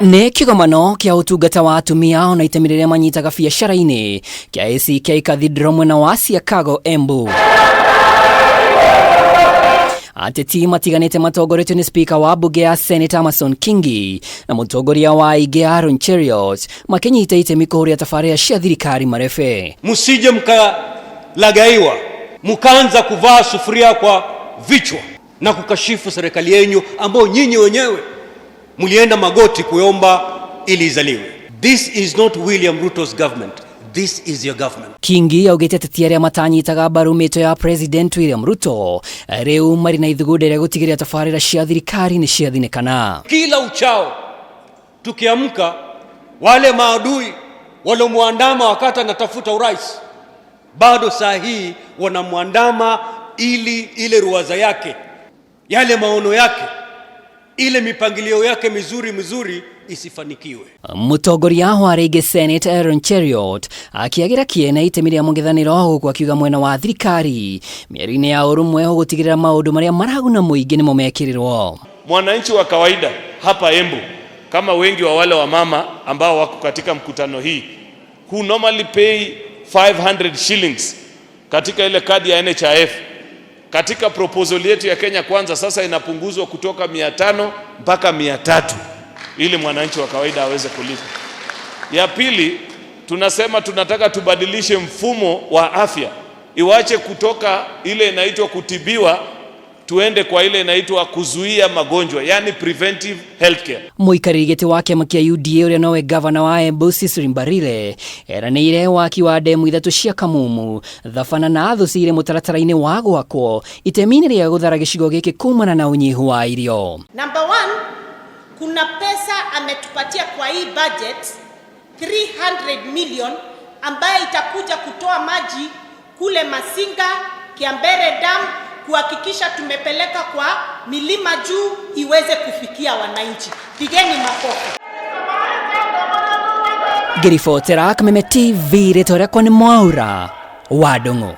Nĩ kĩgomano kĩa ũtungata wa atumia ona itemi rĩrĩa manyitaga biacara-inĩ kĩa ACK Cathedral mwena wa Siakago, Embu. Ateti matiganĩte matongoretio nĩ spika wa mbunge ya Senate Amason Kingi na mũtongoria wa aingĩ Aaron Cheruiyot makĩnyita itemi kũhũrĩra tabarĩra cia thirikari marebe. Msije mkalagaiwa mkaanza kuvaa sufuria kwa vichwa na kukashifu serikali yenyu ambayo nyinyi wenyewe mlienda magoti kuomba ili izaliwe. This is not William Ruto's government. This is your government. Kingi augĩte ateti arĩa matanyitaga mbaru mĩto ya President William Ruto rĩu marĩ na ithugunda rĩa gũtigĩrĩra tabarĩra cia thirikari nĩ ciathinĩkana. Kila uchao tukiamka, wale maadui walomwandama wakati anatafuta urais bado saa hii wanamwandama ili ile ruwaza yake, yale maono yake, ile mipangilio yake mizuri mizuri isifanikiwe. Mũtongoria wa rĩngĩ Senate Aaron Cheruiyot akĩagĩra kĩene itemi rĩa mũng'ethanĩro gũkũ akiuga mwena wa thirikari mĩario-inĩ ya ũrũmwe ũgũtigĩrĩra maũndũ marĩa maraguna mũingĩ nĩmo mekĩrĩrwo. Mwananchi wa kawaida hapa Embu, kama wengi wa wale wamama ambao wako katika mkutano hii, who normally pay 500 shillings katika ile kadi ya NHIF, katika proposal yetu ya Kenya Kwanza sasa inapunguzwa kutoka 500 mpaka 300 ili mwananchi wa kawaida aweze kulipa. Ya pili, tunasema tunataka tubadilishe mfumo wa afya, iwache kutoka ile inaitwa kutibiwa tuende kwa ile inaitwa kuzuia magonjwa, yani preventive healthcare. Mũikarĩri gĩtĩ wa kĩama kĩa UDA ũrĩa nowe gavana wa Embu Cecily Mbarire eranĩire waki wa ndemu ithatũ cia Kamumu, Thabana na Thucire mũtaratara-inĩ wa gwakwo itemi-inĩ rĩa gũthara gĩcigo gĩkĩ kumana na ũnyihu wa irio. Number one, kuna pesa ametupatia kwa hii budget 300 million ambaye itakuja kutoa maji kule Masinga, Kiambere Dam, kuhakikisha tumepeleka kwa milima juu iweze kufikia wananchi. Pigeni makofi. Ngĩribotera Kameme TV rĩtwa rĩakwa nĩ Mwaura wa Ndung'u.